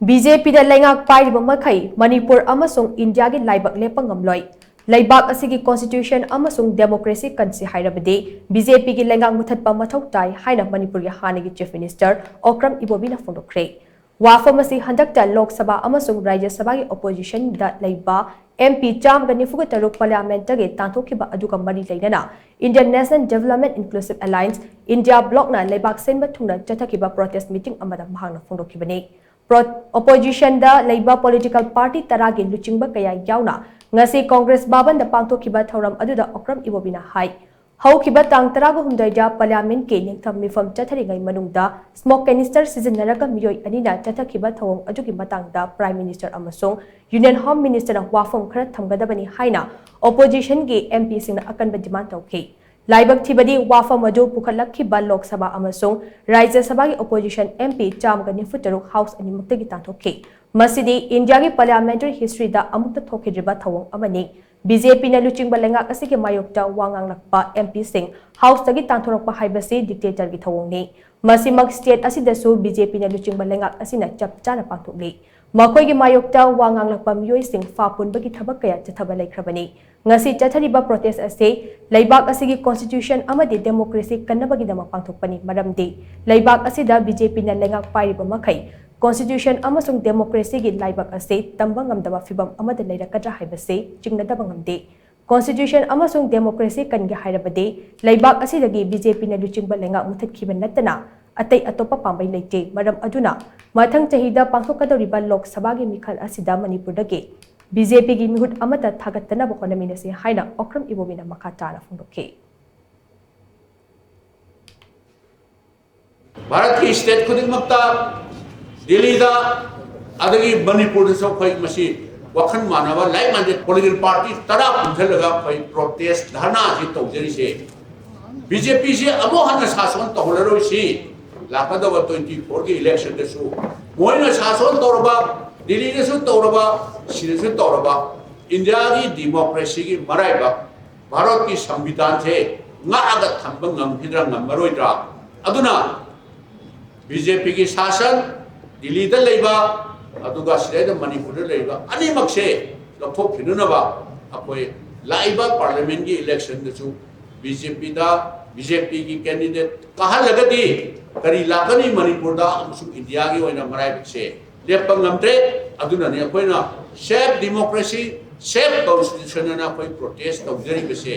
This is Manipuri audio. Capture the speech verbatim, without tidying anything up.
ꯕꯤ ꯖꯦ ꯄꯤꯗ ꯂꯩꯉꯥꯛ ꯄꯥꯏꯔꯤꯕ ꯃꯈꯩ ꯃꯅꯤꯄꯨꯔ ꯑꯃꯁꯨꯡ ꯏꯟꯗꯤꯌꯥꯒꯤ ꯂꯥꯏꯕꯛ ꯂꯦꯞꯄ ꯉꯝꯂꯣꯏ꯫ ꯂꯩꯕꯥꯛ ꯑꯁꯤꯒꯤ constitution ꯑꯃꯁꯨꯡ democracy ꯀꯟꯁꯤ ꯍꯥꯏꯔꯕꯗꯤ ꯕꯤ ꯖꯦ ꯄꯤꯒꯤ ꯂꯩꯉꯥꯛ ꯃꯨꯊꯠꯄ ꯃꯊꯧ ꯇꯥꯏ ꯍꯥꯏꯅ ꯃꯅꯤꯄꯨꯔꯒꯤ ꯍꯥꯟꯅꯒꯤ Chief Minister ꯑꯣꯀ꯭ꯔꯝ ꯏꯕꯣꯕꯤꯅ ꯐꯣꯡꯗꯣꯛꯈ꯭ꯔꯦ꯫ ꯋꯥꯐꯝ ꯑꯁꯤ ꯍꯟꯗꯛꯇ ꯂꯣꯛ ꯁꯚꯥ ꯑꯃꯁꯨꯡ ꯔꯥꯖ꯭ꯌ ꯁꯚꯥꯒꯤ oppositionꯗ ꯂꯩꯕ M P ꯆꯥꯝꯃꯒ ꯅꯤꯐꯨꯒ ꯇꯔꯨꯛ Parliamentꯇꯒꯤ ꯇꯥꯟꯊꯣꯛꯈꯤꯕ ꯑꯗꯨꯒ ꯃꯔꯤ ꯂꯩꯅꯅ Indian National Development Inclusive Alliance, India Blocꯅ ꯂꯩꯕꯥꯛ ꯁꯤꯟꯕ ꯊꯨꯡꯅ ꯆꯠꯊꯈꯤꯕ protest meeting ꯑꯃꯗ ꯃꯍꯥꯛꯅ ꯐꯣꯡꯗꯣꯛꯈꯤꯕꯅꯤ꯫ Pro-, oppositionꯗ ꯂꯩꯕ political party ꯇꯔꯥꯒꯤ ꯂꯨꯆꯤꯡꯕ ꯀꯌꯥ ꯌꯥꯎꯅ ꯉꯁꯤ Congress ꯚꯕꯟꯗ ꯄꯥꯡꯊꯣꯛꯈꯤꯕ ꯊꯧꯔꯝ ꯑꯗꯨꯗ ꯑꯣꯀ꯭ꯔꯝ ꯏꯕꯣꯕꯤꯅ ꯍꯥꯏ, ꯍꯧꯈꯤꯕ ꯇꯥꯡ ꯇꯔꯥꯒ ꯍꯨꯝꯗꯣꯏꯗ Parliamentꯀꯤ ꯅꯤꯡꯊꯝ ꯃꯤꯐꯝ ꯆꯠꯊꯔꯤꯉꯩ ꯃꯅꯨꯡꯗ smoke canister ꯁꯤꯖꯤꯟꯅꯔꯒ ꯃꯤꯑꯣꯏ ꯑꯅꯤꯅ ꯆꯠꯊꯈꯤꯕ ꯊꯧꯑꯣꯡ ꯑꯗꯨꯒꯤ ꯃꯇꯥꯡꯗ Prime Minister ꯑꯃꯁꯨꯡ Union Home Ministerꯅ ꯋꯥꯐꯝ ꯈꯔ ꯊꯝꯒꯗꯕꯅꯤ ꯍꯥꯏꯅ oppositionꯒꯤ M Pꯁꯤꯡꯅ ꯑꯀꯟꯕ demand ꯇꯧꯈꯤ꯫ ꯂꯥꯏꯕꯛ ꯊꯤꯕꯗꯤ ꯋꯥꯐꯝ ꯑꯗꯨ ꯄꯨꯈꯠꯂꯛꯈꯤꯕ ꯂꯣꯛ ꯁꯚꯥ ꯑꯃꯁꯨꯡ ꯔꯥꯖ꯭ꯌ ꯁꯚꯥꯒꯤ opposition M P ꯆꯥꯝꯃꯒ ꯅꯤꯐꯨ ꯇꯔꯨꯛ House ꯑꯅꯤꯃꯛꯇꯒꯤ ꯇꯥꯟꯊꯣꯛꯈꯤ꯫ ꯃꯁꯤꯗꯤ ꯏꯟꯗꯤꯌꯥꯒꯤ parliamentary historyꯗ ꯑꯃꯨꯛꯇ ꯊꯣꯛꯈꯤꯗ꯭ꯔꯤꯕ ꯊꯧꯑꯣꯡ ꯑꯃꯅꯤ꯫ ꯕꯤ ꯖꯦ ꯄꯤꯅ ꯂꯨꯆꯤꯡꯕ ꯂꯩꯉꯥꯛ ꯑꯁꯤꯒꯤ ꯃꯥꯌꯣꯛꯇ ꯋꯥ ꯉꯥꯡꯂꯛꯄ M Pꯁꯤꯡ Houseꯇꯒꯤ ꯇꯥꯟꯊꯣꯔꯛꯄ ꯍꯥꯏꯕꯁꯤ dictatorꯒꯤ ꯊꯧꯑꯣꯡꯅꯤ꯫ ꯃꯁꯤꯃꯛ state ꯑꯁꯤꯗꯁꯨ ꯕꯤ ꯖꯦ ꯄꯤꯅ ꯂꯨꯆꯤꯡꯕ ꯂꯩꯉꯥꯛ ꯑꯁꯤꯅ ꯆꯞ ꯆꯥꯅ ꯄꯥꯡꯊꯣꯛꯂꯤ꯫ ꯃꯈꯣꯏꯒꯤ ꯃꯥꯌꯣꯛꯇ ꯋꯥ ꯉꯥꯡꯂꯛꯄ ꯃꯤꯑꯣꯏꯁꯤꯡ ꯐꯥ ꯄꯨꯟꯕꯒꯤ ꯊꯕꯛ ꯀꯌꯥ ꯆꯠꯊꯕ ꯂꯩꯈ꯭ꯔꯕꯅꯤ꯫ ꯉꯁꯤ ꯆꯠꯊꯔꯤꯕ protest ꯑꯁꯤ ꯂꯩꯕꯥꯛ ꯑꯁꯤꯒꯤ constitution ꯑꯃꯗꯤ democracy ꯀꯟꯅꯕꯒꯤꯗꯃꯛ ꯄꯥꯡꯊꯣꯛꯄꯅꯤ, ꯃꯔꯝꯗꯤ ꯂꯩꯕꯥꯛ ꯑꯁꯤꯗ ꯕꯤ ꯖꯦ ꯄꯤꯅ ꯂꯩꯉꯥꯛ ꯄꯥꯏꯔꯤꯕ ꯃꯈꯩ constitution ꯑꯃꯁꯨꯡ democracyꯒꯤ ꯂꯥꯏꯕꯛ ꯑꯁꯤ ꯇꯝꯕ ꯉꯝꯗꯕ ꯐꯤꯚꯝ ꯑꯃꯗ ꯂꯩꯔꯛꯀꯗ꯭ꯔꯥ ꯍꯥꯏꯕꯁꯤ ꯆꯤꯡꯅꯗꯕ ꯉꯝꯗꯦ꯫ Constitution ꯑꯃꯁꯨꯡ democracy ꯀꯟꯒꯦ ꯍꯥꯏꯔꯕꯗꯤ ꯂꯩꯕꯥꯛ ꯑꯁꯤꯗꯒꯤ ꯕꯤ ꯖꯦ ꯄꯤꯅ ꯂꯨꯆꯤꯡꯕ ꯂꯩꯉꯥꯛ ꯃꯨꯊꯠꯈꯤꯕ ꯅꯠꯇꯅ ꯑꯇꯩ ꯑꯇꯣꯞꯄ ꯄꯥꯝꯕꯩ ꯂꯩꯇꯦ꯫ ꯃꯔꯝ ꯑꯗꯨꯅ ꯃꯊꯪ ꯆꯍꯤꯗ ꯄꯥꯡꯊꯣꯛꯀꯗꯧꯔꯤꯕ ꯂꯣꯛ ꯁꯚꯥꯒꯤ ꯃꯤꯈꯜ ꯑꯁꯤꯗ ꯃꯅꯤꯄꯨꯔꯗꯒꯤ ꯕꯤ ꯖꯦ ꯄꯤꯒꯤ ꯃꯤꯍꯨꯠ ꯑꯃꯠꯇ ꯊꯥꯒꯠꯇꯅꯕ ꯍꯣꯠꯅꯃꯤꯟꯅꯁꯤ ꯍꯥꯏꯅ ꯑꯣꯀ꯭ꯔꯝ ꯏꯕꯣꯕꯤꯅ ꯃꯈꯥ ꯇꯥꯅ ꯐꯣꯡꯗꯣꯛꯈꯤ꯫ ꯚꯥꯔꯠꯀꯤ state ꯈꯨꯗꯤꯡꯃꯛꯇ, ꯗꯤꯜꯂꯤꯗ, ꯑꯗꯒꯤ ꯃꯅꯤꯄꯨꯔꯗꯁꯨ ꯑꯩꯈꯣꯏ ꯃꯁꯤ ꯋꯥꯈꯜ ꯃꯥꯟꯅꯕ, like-minded political party ꯇꯔꯥ ꯄꯨꯟꯁꯤꯜꯂꯒ ꯑꯩꯈꯣꯏ protest ꯙꯔꯅꯥꯁꯤ ꯇꯧꯖꯔꯤꯁꯦ꯫ ꯕꯤ ꯖꯦ ꯄꯤꯁꯤ ꯑꯃꯨꯛ ꯍꯟꯅ ꯁꯥꯁꯣꯟ ꯇꯧꯍꯜꯂꯔꯣꯏꯁꯤ꯫ ꯂꯥꯛꯀꯗꯕ twenty fourꯒꯤ electionꯗꯁꯨ ꯃꯣꯏꯅ ꯁꯥꯁꯣꯟ ꯇꯧꯔꯕ, ꯗꯤꯜꯂꯤꯗꯁꯨ ꯇꯧꯔꯕ, ꯁꯤꯗꯁꯨ ꯇꯧꯔꯕ, ꯏꯟꯗꯤꯌꯥꯒꯤ democracyꯒꯤ ꯃꯔꯥꯏꯕꯛ, ꯚꯥꯔꯠꯀꯤ ꯁꯪꯕꯤꯙꯥꯟꯁꯦ ꯉꯥꯛꯑꯒ ꯊꯝꯕ ꯉꯝꯈꯤꯗ꯭ꯔꯥ ꯉꯝꯃꯔꯣꯏꯗ꯭ꯔꯥ? ꯑꯗꯨꯅ ꯕꯤ ꯖꯦ ꯄꯤꯒꯤ ꯁꯥꯁꯟ, ꯗꯤꯜꯂꯤꯗ ꯂꯩꯕ ꯑꯗꯨꯒ ꯁꯤꯗꯩꯗ ꯃꯅꯤꯄꯨꯔꯗ ꯂꯩꯔꯤꯕ ꯑꯅꯤꯃꯛꯁꯦ ꯂꯧꯊꯣꯛꯈꯤꯅꯅꯕ ꯑꯩꯈꯣꯏ ꯂꯥꯛꯏꯕ ꯄꯥꯔꯂꯤꯌꯥꯃꯦꯟꯒꯤ ꯏꯂꯦꯛꯁꯟꯗꯁꯨ ꯕꯤ ꯖꯦ ꯄꯤꯗ, ꯕꯤ ꯖꯦ ꯄꯤꯒꯤ ꯀꯦꯟꯗꯤꯗꯦꯠ ꯀꯥꯍꯜꯂꯒꯗꯤ ꯀꯔꯤ ꯂꯥꯛꯀꯅꯤ ꯃꯅꯤꯄꯨꯔꯗ ꯑꯃꯁꯨꯡ ꯏꯟꯗꯤꯌꯥꯒꯤ ꯑꯣꯏꯅ ꯃꯔꯥꯏꯕꯛꯁꯦ ꯂꯦꯞꯄ ꯉꯝꯗ꯭ꯔꯦ꯫ ꯑꯗꯨꯅꯅꯤ ꯑꯩꯈꯣꯏꯅ ꯁꯦꯐ ꯗꯤꯃꯣꯀ꯭ꯔꯦꯁꯤ, ꯁꯦꯐ ꯀꯣꯟꯁꯇꯤꯇ꯭ꯌꯨꯁꯟ ꯑꯅ ꯑꯩꯈꯣꯏ ꯄ꯭ꯔꯣꯇꯦꯁ ꯇꯧꯖꯔꯤꯕꯁꯦ꯫